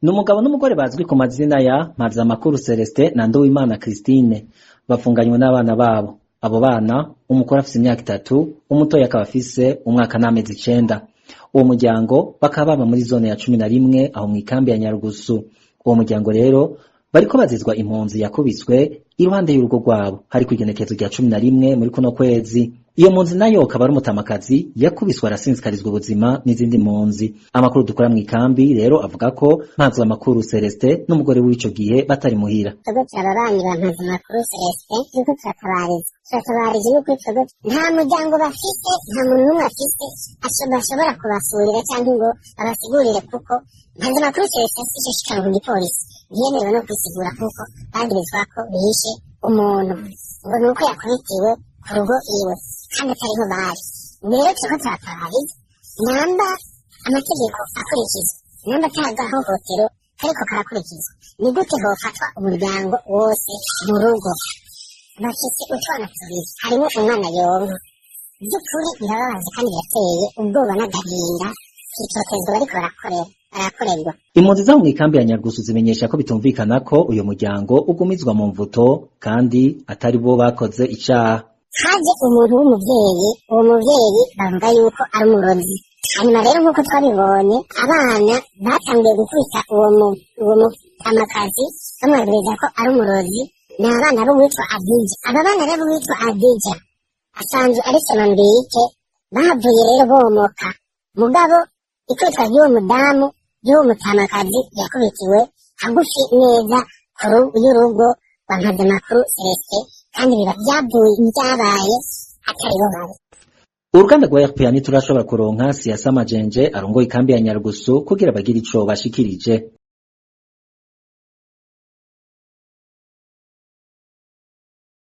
Ni umugabo n'umugore bazwi ku mazina ya Mpazamakuru Celestin na Nduwimana Christine, bafunganywe n'abana babo. Abo bana, umukuru afise imyaka 3, umutoyi akaba afise umwaka n'amezi 9. Uwo muryango bakaba baba muri zone ya 11 aho mw'ikambi ya Nyarugusu. Uwo muryango rero bariko bazizwa impunzi yakubiswe iruhande y'urugo rwabo, hari kw'igenekerezo rya 11 muri kuno kwezi. Iyo mpunzi nayo akaba ari umutamakazi yakubiswe arasinzikarizwa ubuzima n'izindi mpunzi. Amakuru dukora mw'ikambi rero avuga ko Mpazamakuru Celestin n'umugore w'ico gihe batari muhira. Twebwe turababanyi ba Mpazamakuru Celestin, turiko turatabariza, turatabarije yuko twebwe nta muryango bafise, nta muntu n'umwe afise bashobora kubasurira cyangwa ngo babasigurire, kuko Mpazamakuru Celestin si cyo shikana ku gipolisi, ntiyemerewe no kwisigura kuko bagirizwa ko bishe umuntu, ngo ni uko yakubitiwe ku rugo iwe kandi atariho bari. Rero turiko turatabariza, namba amategeko akurikizwa, namba ata gahohotero kariko karakurikizwa, ni gute hofatwa umuryango wose mu rugo? Bafise utwana tubiri, harimo umwana yonka. By'ukuri birababaje kandi birateye ubwoba n'agahinda itotezwa bariko barakorerwa. Impunzi zo mw'ikambi ya Nyarugusu zimenyesha ko bitumvikana ko uyu muryango ugumizwa mu mvuto kandi atari bo bakoze icaha. Haje umuntu w'umuvyeyi, uwo muvyeyi bavuga yuko ari umurozi. Hanyuma rero nk'uko twabibonye, abana batangiye gukubita uwo mutamakazi bamwagiriza ko ari umurozi, ni abana b'uwitwa Adija. Aba bana rero b'uwitwa Adija asanzwe ari Somambike, bahavuye rero bomoka. Mugabo ikubitwa ry'uwo mudamu, ry'uwo mutamakazi, yakubitiwe hagufi neza y'urugo rwa Mpazamakuru Celestin, kandi biba byavuye byabaye atari bo bari. Uruganda rwa RPA ntiturashobora kuronka Siyasa Majenje arongoye ikambi ya Nyarugusu kugira bagire ico bashikirije.